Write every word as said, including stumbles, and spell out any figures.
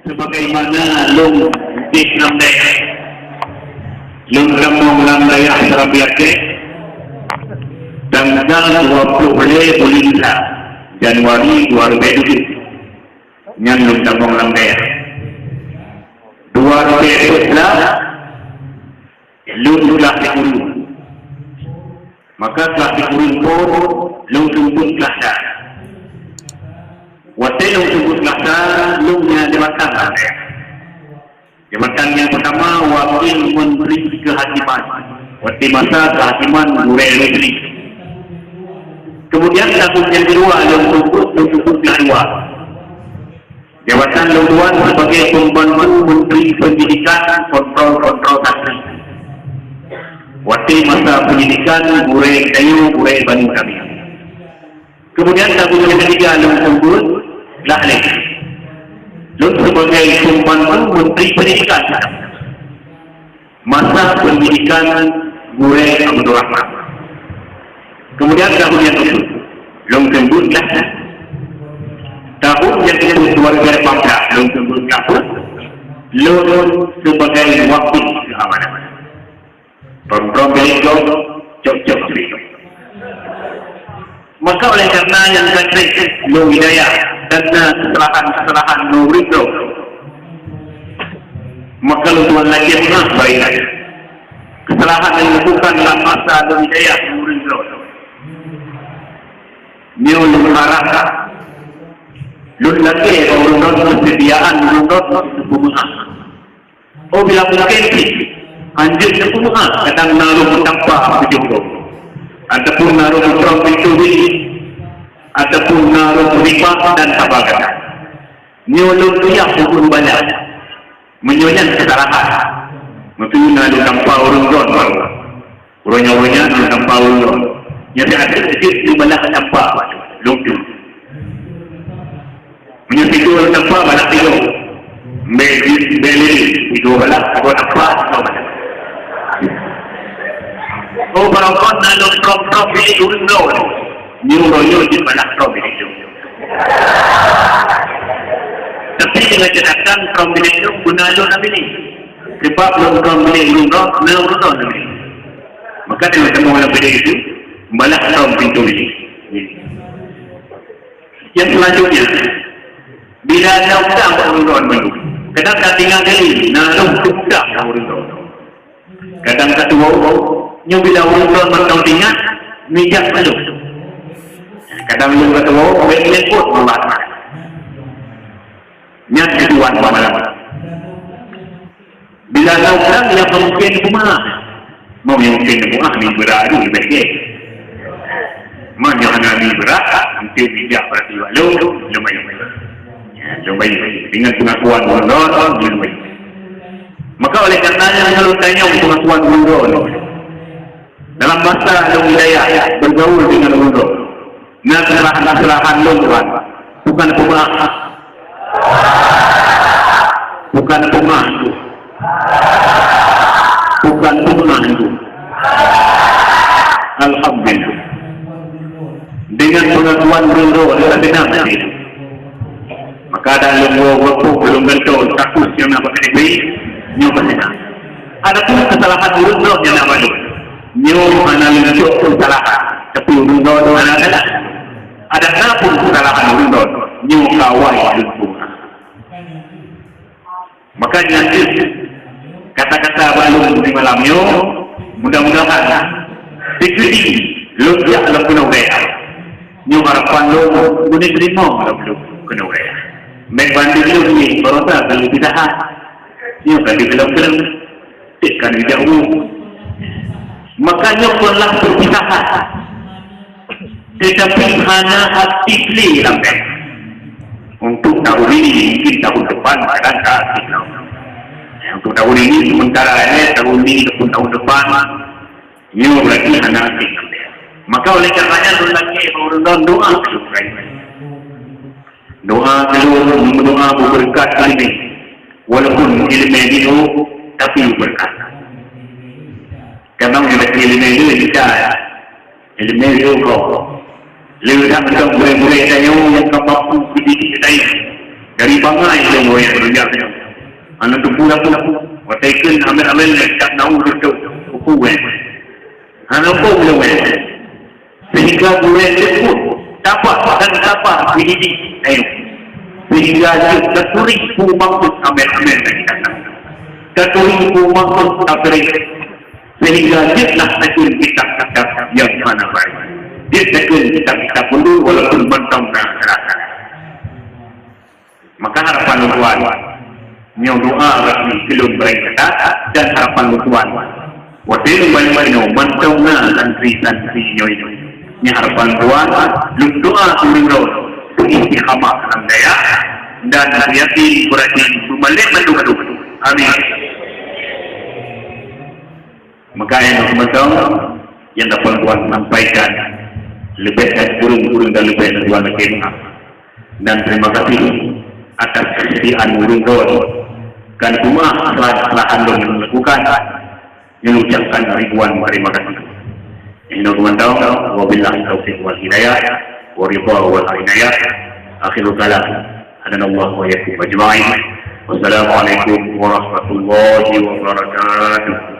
Sebagaimana lôn udép lam dayah, lôn tamong lam dayah Serambi Aceh, tanggal dua puluh lhèe buleuen Januari dua ribèe tujoh. Nyan lôn tamong lam dayah. Dua ribèe sebelas lôn telah sikureueng. Maka telah sikureueng po lôn seumeubeuet keulasan. Watèe lôn seumeubeuet keulasan, lôn nyang jabatan lam dayah. Jabatan nyang peutama, Wakil Menteri Kehakiman. Watèe masa kehakiman Gurèe Lhèsri. Kemudian tahun nyang keudua, lôn seumeubeuet, lôn seumeubeuet keulasan dua. Jabatan lôn tuan sebagai pembantu Menteri Pendidikan, kontrol-kontrol santri. Watèe masa pendidikan Gurèe Geutanyoe, Gurèe Bani Meukabieng. Kemudian tahun nyang keutiga lôn seumeubeuet, lah lé. Lôn sebagai pembantu Menteri Pendidikan. Masa pendidikan Gurèe Abdul Rahman. Kemudian tahun nyang keupeuet, lôn seumeubeuet lah. Tahun nyang keupeuet dua ribèe lapan blah, lôn seumeubeuet lah. Lôn sebagai wakil keamanan. Prom-prom bilék lôn, cok-cok bilék lôn. Maka oleh karena nyang ka trép lôn hidayah dan na keusalahan-keusalahan lôn ureueng droe, maka lôn tuan lakèe meu'ah bak inan. Keusalahan nyang lôn lakukan lam masa lôn hidayah lôn ureueng droe, nyoe lôn harapkan lôn lakèe bak ureueng droe keuseudiaan ureueng droe keu peumeu'ah. Oh, bila mungken cit, anjeut neupeumeu'ah, kadang na rôh meutampa bujôh gob, ataupun na rôh meuprong pintoe bilék, ataupun na rôh meuribah dan haba gata. Nyoe lôn kuyak keu ureueng balah. Meunyoe nyan keusalahan, meuteumèe na lôn tampa ureueng droe baru. Uroe nyoe, uroe nyan, lôn tampa ureueng droe. Nyan pih até jeuet lôn balah tampa, lôn tu. Meunyoe sigoe lôn tampa, balah sigoe. Mbèk jeuet, mbèk lé, sigoe balah, sigoe tampa, sigoe balah. Oh, barangkon na lôn prong-prong bilék ureueng droe. Nyoe uroe nyoe jeuet balah prong bilék lôn. Tapi dengan catatan prong bilék lôn guna lôn lam bilék. Sebab lôn prong bilék ureueng droe, na ureueng droe lam bilék. Maka teungoh tamong lam bilék itu, balah prong pintoe bilék. Yang selanjutnya, bila na utang bak ureueng droe mandum, kadang ka tinggai gali, na rôh utang bak ureueng droe. Kadang ka tuwoe, nyoe bila ureueng droe mantong teuingat, neujak mandum. Kadang lôn ka tuwoe, bèk lé kot meubat. Nyan tujuan malam. Bila na ureueng nyang mungken peumeu'ah, meunyoe mungken peumeu'ah, mi beurah tu leubeh gèt. Meunyoe hana mi beurah, eunteuk bijak berarti walau lumayan. Ya, lumayan. Dengan pengakuan ulôn, lumayan. Maka oleh karena nyan, lôn tanyong pengakuan ulôn. Dalam masa lôn hidayah bergaul dengan ureueng droe, na keusalahan-keusalahan lôn, Tuhan. Bukan peumeu'ah. Bukan peumeu'ah. Bukan peumeu'ah. Alhamdulillah. Dengan pengakuan ureueng droe, dia tenang hati. Maka ada lôn woe, lôn gantoe status nyang na bak K T P, nyoe pasti na. Adapun keusalahan ureueng droe nyang na bak lôn, nyoe hana lôn cok keusalahan, tapi ureueng droe hana galak. Adapun keusalahan ureueng droe, nyoe ka awai lôn peugah. Maka nyan cit kata-kata bak lôn di malam nyoe, mudah-mudahan sikeudi lôn jak lam keunoe ureueng. Nyoe harapan lôn, beuneuh teurimong lam lôn keunoe ureueng. Bèk banding lôn nyoe baroesa keu lôn pitahan. Nyoe ka di dalam keunoe, cit ka di jauh. Maka nyoe kon lah peupitahan. Tetapi hana aktif lé lam bank. Untuk tahun ini, mungkin tahun depan kadang ka aktif lom. Ya, untuk tahun ini sementara, eh, tahun ini ataupun tahun depan, nyoe berarti hana aktif lam bank. Maka oleh karenanya, lôn lakèe bak ureueng droe doa keu lôn. Doa keu lôn, meudoa beubeureukat ileumèe. Walaupun ileumèe jinoe, tapi beubeureukat. Karena ureueng ileumèe nyoe bisa, ileumèe nyoe gob. Lé dak mantong gurèe-gurèe tanyoe nyang ka mampu geudidik geutanyoe. Dari bangai lôn wayah rujak nyoe. Hana teupeu laku-laku. Watèe kheun amel-amel lé, tak nau reutôh. Uku wèh. Hana uku lôn wèh. Sehingga gurèe teupeu tabah dan sabar dididik. Ayo. Sehingga jeuet taturi peue maksud amel-amel nyang geutanam. Taturi peue maksud takdir. Sehingga jeuetlah takheun kitab-kitab nyang hana baik. Jeuet takheun kitab-kitab mundur walaupun mantong na rasa. Maka harapan lôn tuan, nyoe doa bagi keu lôn barangkata dan harapan lôn tuan. Watèe lôn banyak nyoe mantong na santri-santri nyoe. Nyoe harapan lôn tuan, lôn doa keu ureueng droe, istiqamah lam dayah dan yakin beurajin beumalèe mandum-mandum. Amin. Maka nyoe mantong nyang dapat lôn tuan sampaikan, leubeh dan kureueng-kureueng dan leubeh lôn tuan lakèe meu'ah. Dan terima kasih atas kesediaan ureueng droe kan peumeu'ah kesalahan-kesalahan lôn lakukan. Nyoe ucapkan ribuan terima kasih. Nyoe mantong, wabillahi taufiq wal hidayah, wa ridha wal inayah. Akhirul kalam. Hadanallahu wa iyyakum ajma'in. Wassalamualaikum warahmatullahi wabarakatuh.